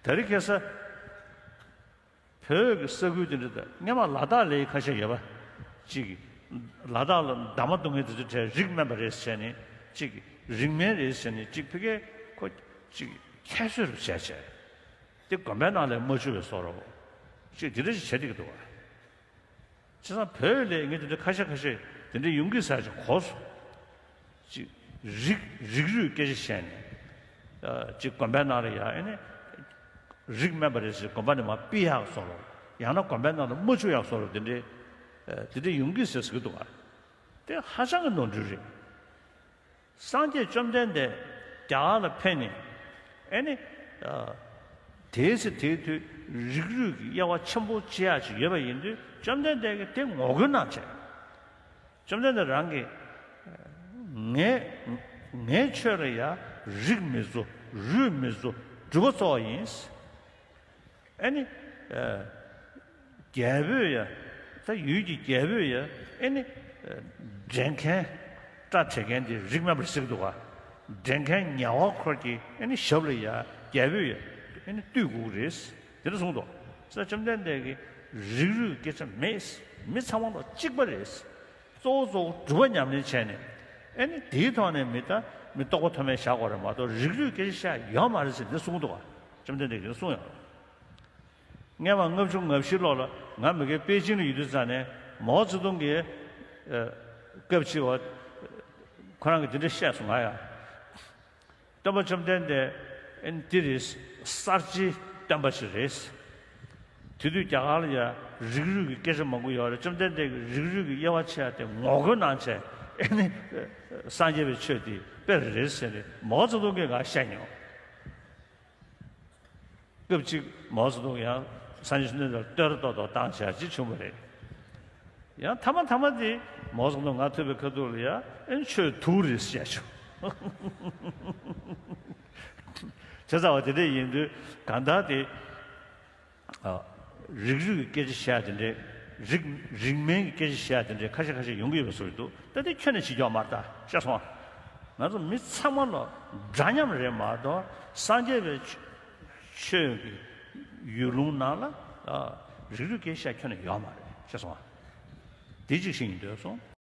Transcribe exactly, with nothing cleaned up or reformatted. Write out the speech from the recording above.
དེ་རིང་ཁ་སང་བོད་ཀྱི་ས་ཁུལ་དེ་འདྲ་དང་སྔོན་མ་ལ་དྭགས་ལ་ཁ་ཤས་ཡོད་པ་གཅིག་གིས། ལ་དྭགས་ལ་འདབ་མ་བརྡུང་མཁན་དེ་ཚོའི་གྲས་རིགས་དམན་པ་རེད་ཟེར་ནས་གཅིག་གིས། རིགས་དམན་རེད་ཟེར་ནས་གཅིག་ཕ་གིར་ཁོ་གཅིག་ཁྱད་གསོད་རུ་བྱས་བྱས། དེ་དགོན་པའི་ནང་ལ་མ་བཅུག་པའི་བཟོ་འདྲ་བོ་གཅིག་དེ་འདྲ་ཞིག་བྱེད་བསྡད་ཀྱི་འདུག་བ། བྱས་ཙང་བོད་ལ་ངས་དེ་འདྲ་ཁ་ཤས་ཁ་ཤས་དེ་འདྲ་ཡོང་གི་ཟེར་ཅིག་གོ་སོང་། ཅིག་རིགས་རིགས་རུས་སྐད་ཆ་བཤད་ནས། ཨ། ཅིག་དགོན་པའི་ནང་ལ་ཡ་ཨེ་ནི་རིགས་དམན་པ་རེད་ཟེར་དགོན་པ་ནས་མར་ཕུད་ཡག་བཟོ་འདྲ། ཡང་ན་དགོན་པའི་ནང་ལ་མ་བཅུག་ཡག་བཟོ་འདྲ། དེ་འདྲའི་ཨ། དེ་འདྲ་ཡོང་གི་ཟེར་ཟེར་གྱི་འདུག་ག། དེ་ཧ་ཅང་གི་ནོར་འཁྲུལ་རེད། སངས་རྒྱས་བཅོམ་ལྡན་འདས་རྒྱ་གར་ལ་ཕེབས་ནས་ཨེ་ནི། ཨ། དེའི་ཚེ་དེའི་དུས་རིགས་རུས་ཀྱི་དབྱེ་བ་ཆེན་པོ་ཕྱེ་ཡག་ཅིག་ཡོད་པ་ཡིན་དུས་བཅོམ་ལྡན་འདས་ཀྱིས་དེ་ངོ་རྒོལ་གནང་བྱས། བཅོམ་ལྡན་འདས་རང་གིས། ངས་ངས་ཁྱོད་ལ་ཡ་རིགས་མི་བཟོ། རུས་མི་བཟོ། སྒྲུབ་པ་འཚོལ་བ་ཡིན། ཨེ་ནི། ཨ། རྒྱལ་པོས་ཡ། ད་ཡུལ་གྱི་རྒྱལ་པོས་ཡ། ཨེ་ནི། ཨ། འདྲེན་མཁན། སྐྲ་བྲེག་མཁན་དེ་རིགས་དམན་པ་རེད་ཟེར་གྱི་འདུག་ག། འདྲེན་མཁན་ཉེ་བར་འཁོར་གྱི་ཨེ་ནི་ཞབས་ལ་ཡ་རྒྱལ་པོས་ཡ་ཨེ་ནི་བཏུད་དགོས་ཀྱི་རེད། དེ་འདྲ་གསུངས་འདུག། ས་བཅོམ་ལྡན་འདས་ཀྱིས་རིགས་རུས་སྐད་ཆ་མེད། མི་ཚང་མ་ལོ་གཅིག་པ་རེད། གཙོ་བོ་གཙོ་བོ་སྒྲུབ་པ་ཉམས་ལེན་བྱས་ནས་ཨེ་ནི་དེའི་ཐོག་ནས་མི་ད་མི་རྟོགས་པ་མཐོ་དམན་བཞག་དགོས་རེད་མ་གཏོགས་རིགས་རུས་སྐད་ཆ་བཤད་ཡོད་མ་རེད་ཟེར་འདི་གསུངས་འདུག་ག། བཅོམ་ལྡན་འདས་ཀྱིས་གསུངས་ཡོད། སྔོན་མ་ལྔ་བཅུ་ང་བཞི་ལོ་ལ་ང་མ་གིར་པེ་ཅིང་ལ་ཡོད་དུས་ཙང་ནས་མའོ་ཙེ་ཏུང་གིས། ཨ། སྐབས་གཅིག་བ་ཁོ་རང་གིས་འདི་འདྲ་བཤད་སོང་ང་ཡ། སྟོན་པ་བཅོམ་ལྡན་འདས་ཨེ་ནི་འདི་རེད། གསར་བརྗེའི་སྟོན་པ་ཞིག་རེད། དེ་དུས་རྒྱ་གར་ལ་ཡ་རིགས་རུས་ཀྱི་སྐད་ཆ་མང་པོ་ཡོད་རེད། བཅོམ་ལྡན་འདས་ཀྱིས་རིགས་རུས་ཀྱི་དབྱེ་བ་ཕྱེ་ཡ་དེ་ངོ་རྒོལ་གནང་བྱས་ཨེ་ནི་སངས་རྒྱས་པའི་ཆོས་འདི་དཔེ་རེད་ཟེར་ནས་མའོ་ཙེ་ཏུང་གིས་ང་བཤད་མྱོང་། སྐབས་གཅིག་མའོ་ཙེ་ཏུང་ཡང་སངས་རྒྱས་བཅོམ་ལྡན་འདས་ལ་བསྟོད་ར་ཏོག་ཏོག་བཏང་བྱས་ཅིག་བྱུང་བ་རེད། ཡང་མཐའ་མ་མཐའ་མ་དེ་མའོ་ཙེ་ཏུང་ང་ཐུག་པའི་ཁ་ཐུག་ལ་ཡ་ཨེ་ཆོས་དུག་རེད་བཤད་བྱུང་། བྱས་ཙང་བ་དེ་འདྲ་ཡིན་དུས་གང་ལྟར་དེ། ཨ། རིགས་རུས་ཀྱི་སྐད་ཆ་བཤད་དེ་འདྲའི་རིགས་རིགས་དམན་གྱི་སྐད་ཆ་བཤད་དེ་འདྲའི་ཁ་ཤས་ཁ་ཤས་ཡོང་གི་ཡོད་པའི་བཟོ་ཞིག་འདུག། ད་དེ་ཁྱོན་ནས་བྱེད་ཀྱི་ཡོད་མ་རེད་ད། ཤེས་སོང་ང་། ང་ཚོ་མི་ཚང་མ་ལོ་འདྲ་མཉམ་རེད་མ་གཏོགས་སངས་རྒྱས་པའི་ཆོས་ཀྱི་ཡུལ་ལུང་ནང་ལ། ཨ། རིགས་རུས་སྐད་ཆ་བཤད་ཁྱོན་ནས་ཡོད་མ་རེད། ཤེས་སོང་ང་། དེ་གཅིག་ཤེས་ཀྱི་འདོད་སོང་།